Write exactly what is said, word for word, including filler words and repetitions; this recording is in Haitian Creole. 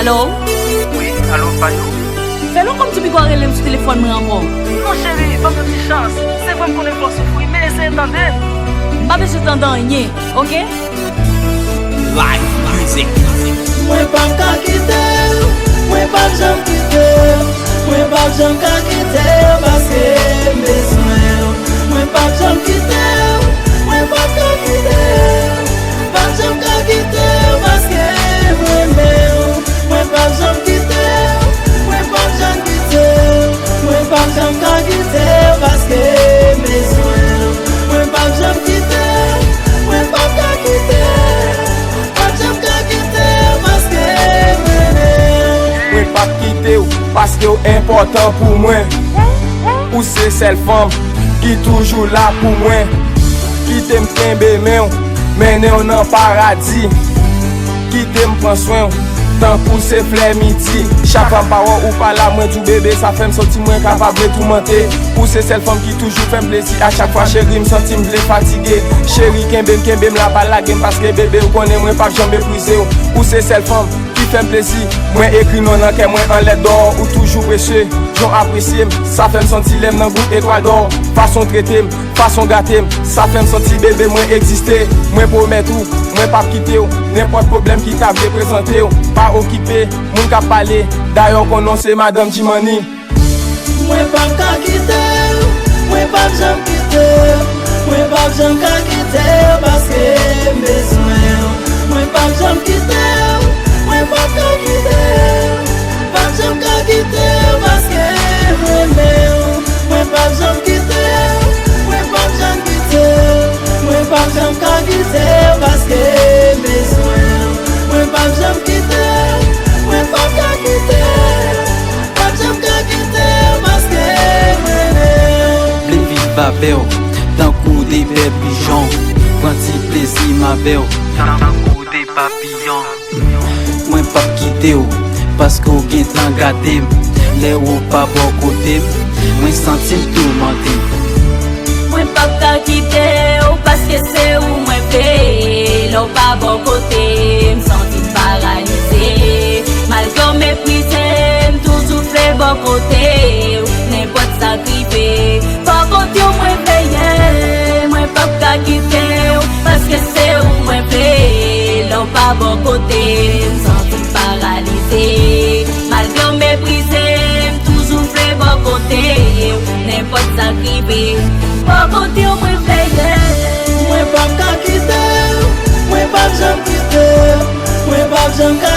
Alo? Wi, alo, Fayou? Fè lontan m di w pi gwa rele m sou telefòn mwen ankò. Non, cheri, ban m yon ti chans. Se vre m konnen fè w soufri, men eseye tande. M pa bezwen tande anyen, oke? Live music. Mwen p ap ka kite w, mwen p ap janm kite w, mwen p ap janm ka kite w paske m bezwen w. Mwen p ap janm kite w, mwen p ap ka kite w, p ap janm ka kite w paske m renmen w. Mwen p ap janm kite w, mwen p ap janm kite w, mwen p ap janm ka kite w paske m bezwen w. Mwen p ap janm kite w, mwen p ap ka kite w, p ap janm ka kite w paske m renmen w. Mwen p ap kite w paske w enpòtan pou mwen. Ou se sèl fanm ki toujou la pou mwen. Kite m kenbe men w, mennen w nan paradi. Kite m pran swen w tankou se flè midi. Chak fwa m pa wè w ou pa la, mwen di w bebe, sa fè m santi mwen kapab retoumante. Ou se sèl fanm ki toujou fè m plezi. A chak fwa cheri, m santi m vle fatige. Cheri, kenbe m, kenbe m la, pa lage m paske bebe, ou konnen mwen p ap janm meprize w. Ou se sèl fanm ki fè m plezi. Mwen ekri non nan kè mwen an lèt dò. Ou toujou presye, jan w apresye m. Sa fè m santi lè m nan gwoup etwal dò. Fason w trete m, fason w gate m, sa fè m santi bebe mwen egziste. Mwen pwomèt ou, mwen p ap kite w. Nenpòt pwoblèm ki ta vle prezante w, pa okipe moun k ap pale. Dayè w konnen w se madanm Jimani. Mwen p ap ka kite w, mwen p ap janm kite w, mwen p ap janm ka kite w paske m bezwen w. Mwen p ap janm kite w, mwen p ap ka kite w, p ap janm ka kite w paske m renmen w. Mwen p ap janm kite w, mwen p ap janm kite w, mwen p ap janm ka kite w paske m bezwen w. Mwen p ap janm kite w, mwen p ap ka kite w, p ap janm ka kite w paske m renmen w. Vle viv avè w tankou de bèl pijon. Pran ti plezi m avè w tankou de papiyon. Mwen p ap kite w, paske w gentan gate m. Lè w pa bò kote m, mwen santi m toumante. Mwen p ap ka kite w, paske se ou mwen vle. Lè w pa bò kote m, santi m paralize. Malgre w meprize m, toujou vle bò kote w. Nenpòt sa k rive, bò kote w mwen vle ye. Mwen p ap ka kite w, paske se ou mwen vle. Lè w pa bò kote m, santi m paralize. Malgre w meprize m, toujou vle bò kote w. Nenpòt sa k rive, bò kote w mwen vle ye. Mwen p ap ka kite w, mwen p ap janm kite w, mwen p ap janm ka